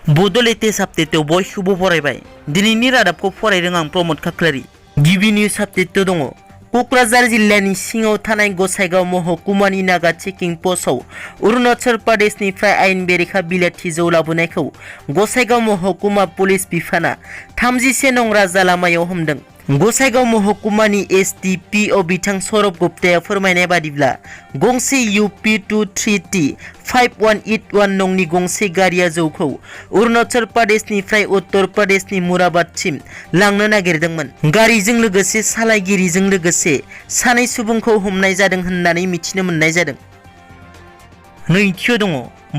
बड' लेटेस्ट आपडेटआव बयखौबो बरायबाय। दिनैनि रादाबखौ फरायदों आं प्रमद खाख्लारि। गिबि निउज आपडेट दङ। क'क्राझार जिल्लानि सिङाव थानाय गसाइगाव महकुमानि नागा चेकिं पस्टआव अरुणाचल प्रदेशनिफ्राय आयेन बेरेखा बिलाथि जौ लाबोनायखौ गसाइगाव महकुमा पुलिस बिफाना 31 नं राजा लामायाव हमदों। गसाइगाव महकुमानि एसडिपिअ बिथां सौरभ गुप्ताया फोरमायनाय बादिब्ला गंसे UP 23T 5181 नंनि गंसे गारिया जौखौ अरुणाचल प्रदेशनिफ्राय उत्तर प्रदेशनि मुराबादसिम लांनो नागिरदोंमोन। गारिजों लोगोसे सालायगिरिजों लोगोसे सानै सुबुंखौ हमनाय जादों होननानै मिथिनो मोननाय जादों। नैथियाव दङ।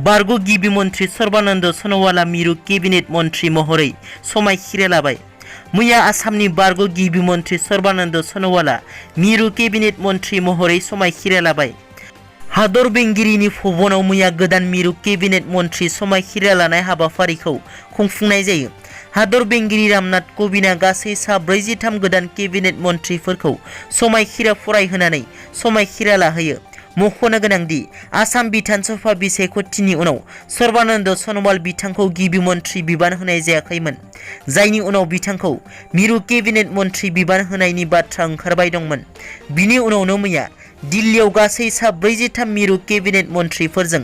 बारग' गिबि मन्थ्रि सर्बानन्द सन'वाला मिरु केबिनेट मन्थ्रि महरै समायखिरा लाबाय। मैया आसामनि बारग' गिबि मन्थ्रि सर्बानन्द सन'वाला मिरु केबिनेट मन्थ्रि महरै समायखिरा लाबाय। हादर बेंगिरिनि भवनाव मैया गोदान मिरु केबिनेट मन्थ्रि समायखिरा लानाय हाबाफारिखौ खुंफुंनाय जायो। हादर बेंगिरि रामनाथ क'विंदआ गासै सा 43 गोदान केबिनेट मन्थ्रिफोरखौ समायखिरा फरायहोनानै समायखिरा लाहोयो। मख'नो गोनांदि आसाम बिधानसभा बिसायख'थिनि उनाव सर्बानन्द सन'वाल बिथांखौ गिबि मन्थ्रि बिबान होनाय जायाखैमोन, जायनि उनाव बिथांखौ मिरु केबिनेट मन्थ्रि बिबान होनायनि बाथ्रा ओंखारबाय दंमोन। बिनि उनावनो मैया दिल्लीयाव गासै सा 43 मिरु केबिनेट मन्थ्रिफोरजों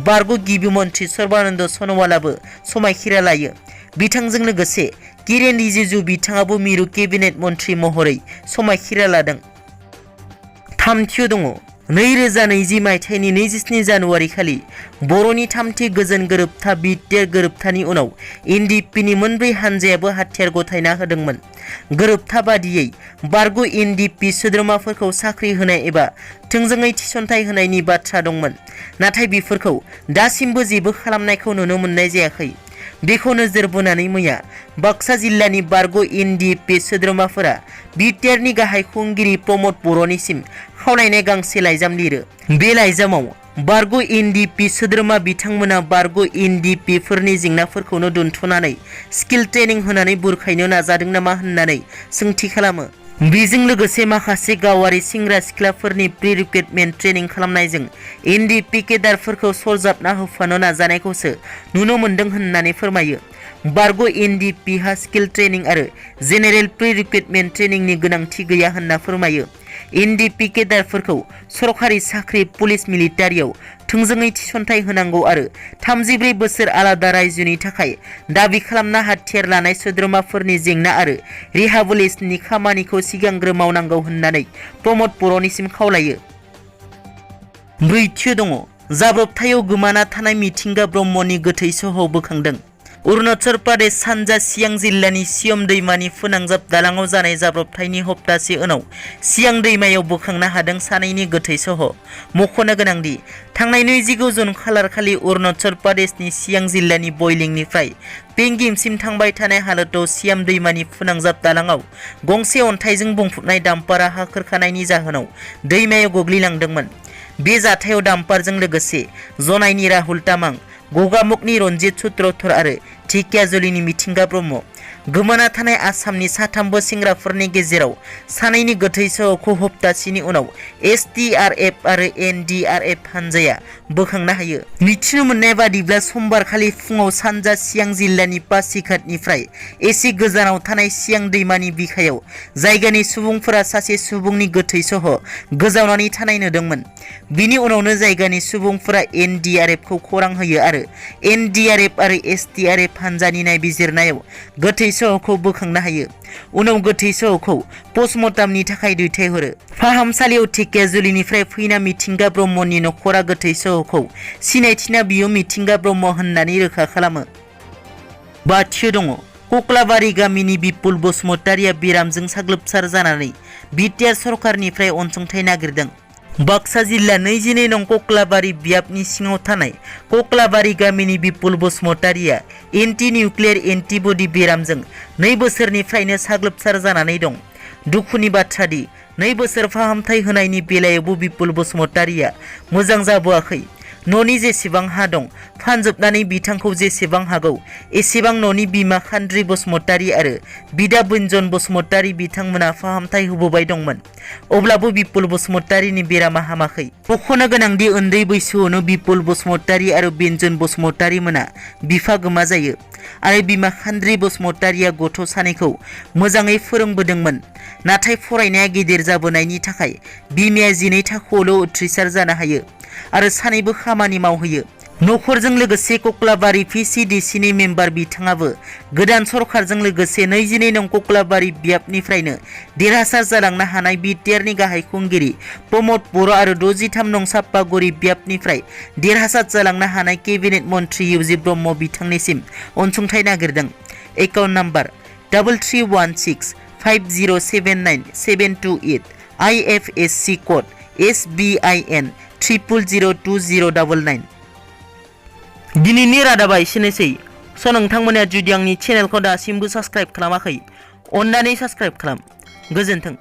बारग' गिबि मन्थ्रि सर्बानन्द सन'वालाबो समायखिरा लायो। बिथांजों लोगोसे किरेन रिजिजु बिथाङाबो मिरु केबिनेट मन्थ्रि महरै समायखिरा लादों। थामथियाव दङ। 2020 मायथाइनि 27 जानुवारि खालि बर'नि थामथि गोजोन गोरोबथा बिटिआर गोरोबथानि उनाव एनडिपिनि मोनब्रै हानजायाबो हाथियार गथायना होदोंमोन। गोरोबथा बादियै बारग' एनडिपि सोद्रोमाफोरखौ साख्रि होनाय एबा थोंजोङै थिसनथाइ होनायनि बाथ्रा दंमोन, नाथाय बेफोरखौ दासिमबो जेबो खालामनायखौ नुनो मोननाय जायाखै। बेखौ नोजोर बोनानै मैया बाक्सा जिल्लानि बारग' एनडिपि सोद्रोमाफोरा बिटिआरनि गाहाय खुंगिरि प्रमद बर'निसिम खावलायनाय गांसे लाइजाम लिरो। बे लाइजामाव बारग' एनडिपि सोद्रोमा बिथांमोना बारग' एनडिपिफोरनि जेंनाफोरखौनो दोनथ'नानै स्किल ट्रेनिं होनानै बुरखायनो नाजादों नामा होननानै सोंथि खालामो। बेजों लोगोसे माखासे गावारि सेंग्रा सिख्लाफोरनि प्रि रिक्रुटमेन्ट ट्रेनिं खालामनायजों एनडिपि केडारफोरखौ सरजाबना होफानो नाजानायखौसो नुनो मोनदों होननानै फोरमायो। बारग' एनडिपिहा स्किल ट्रेनिं आरो जेनेरेल प्रि रिक्रुटमेन्ट ट्रेनिंनि गोनांथि गैया होनना फोरमायो। एनडिपि केडारफोरखौ सरखारि साख्रि पुलिस मिलिटारियाव थोंजोङै थिसनथाइ होनांगौ आरो 34 बोसोर आलादा रायजोनि थाखाय दाबि खालामना हाथियार लानाय सोद्रोमाफोरनि जेंना आरो रिहाबिलिटेसननि खामानिखौ सिगांग्रो मावनांगौ होननानै प्रमद बर'निसिम खावलायो। ब्रैथियाव दङ। जाब्रबथायाव गोमाना थानाय मिथिंगा ब्रह्मनि गोथै सह' बोखांदों। अरुणाचल प्रदेश सानजा सियां जिल्लानि सियम दैमानि फोनांजाब दालाङाव जानाय जाब्रबथायनि हप्तासे उनाव सियां दैमायाव बोखांनो हादों सानैनि गोथै सह'। मख'नो गोनांदि थांनाय 29 जुन खालार खालि अरुणाचल प्रदेशनि सियां जिल्लानि बयलिंनिफ्राय पेंगिमसिम थांबाय थानाय हालोदाव सियाम दैमानि फोनांजाब दालाङाव गंसे अन्थाइजों बुंफबनाय डाम्पारा हा खुरखानायनि जाहोनाव दैमायाव गोग्लैलांदोंमोन। बे जाथायाव डाम्पारजों लोगोसे जनाइनि राहुल तामां, गगामुखनि रन्जित सूत्रधर आरो ढेकियाजुलिनि मिथिंगा ब्रह्म। गोमाना थानाय आसामनि साथामबो सेंग्राफोरनि गेजेराव सानैनि गोथै सह'खौ हप्तासेनि उनाव एसडीआरएफ आरो एनडीआरएफ हानजाया बोखांनो हायो। मिथिनो मोननाय बादिब्ला समबारखालि फुङाव सानजा सियां जिल्लानि पासीघाटनिफ्राय एसे गोजानाव थानाय सियां दैमानि बिखायाव जायगानि सुबुंफोरा सासे सुबुंनि गोथै सह' गोजावनानै थानाय नुदोंमोन। बिनि उनावनो जायगानि सुबुंफोरा एनडीआरएफखौ खौरां होयो आरो एनडीआरएफ आरो एसडीआरएफ हानजानि नायबिजिरनायाव गोथै सह'खौ बोखांनो हायो। उनाव गोथै सह'खौ पस्टमर्टमनि थाखाय दैथायहरो। फाहामसालियाव ढेकियाजुलिनिफ्राय फैना मिथिंगा ब्रह्मनि नखरा गोथै सह'खौ सिनायथिना बियो मिथिंगा ब्रह्म होननानै रोखा खालामो। बाथियाव दङ। कक्लाबारि गामिनि बिपुल बसुमतारिया बेरामजों साग्लोबसार जानानै बिटिआर सरकारनिफ्राय अनसुंथाइ नागिरदों। बाक्सा जिल्ला 22 नं कक्लाबारि बियाबनि सिङाव थानाय कक्लाबारि गामिनि बिपुल बसुमतारिया एन्टि निउक्लियार एन्टिबडि बेरामजों 2 बोसोरनिफ्रायनो साग्लोबसार जानानै दं। दुखुनि बाथ्रा दि 2 बोसोर फाहामथाय होनायनि बेलायावबो बिपुल बसुमतारिया मोजां जाबोआखै। न'नि जेसेबां हा दं फानजोबनानै बिथांखौ जेसेबां हागौ एसेबां न'नि बिमा खान्द्रि बसुमतारी आरो बिदा बेनजन बसुमतारी बिथांमोना फाहामथाय होबोबाय दंमोन। अब्लाबो बिपुल बसुमतारीनि बेरामा हामाखै। मख'नो गोनांदि उन्दै बैसोआवनो बिपुल बसुमतारी आरो बेनजन बसुमतारी मोना बिफा गोमा जायो आरो बिमा खान्द्रि बसुमतारीया गथ' सानैखौ मोजाङै फोरोंबोदोंमोन। नाथाय फरायनाया गिदिर जाबोनायनि थाखाय बिमाया 12 थाखोआवल' उथ्रिसार जानो हायो आरो सानैबो खामानि मावहैयो। नखरजों लोगोसे कक्लाबारि PCDCनि मेम्बार बिथाङाबो गोदान सरखारजों लोगोसे 22 नं कक्लाबारि बियाबनिफ्रायनो देरहासार जालांनो हानाय बिटिआरनि गाहाय खुंगिरि प्रमद बर' आरो 63 नं सापागुरि बियाबनिफ्राय देरहासार जालांनो हानाय केबिनेट मन्त्रि इउजित ब्रह्म बिथांनिसिम अनसुंथाइ नागिरदों। Account number 331650797728 IFSC code SBIN 0002099। दिनैनि रादाबा एसेनोसै। नोंथांमोना जुदि आंनि चेनेलखौ दासिमबो साबस्क्राइब खालामाखै अन्नानै साबस्क्राइब खालाम। गोजोन्थों।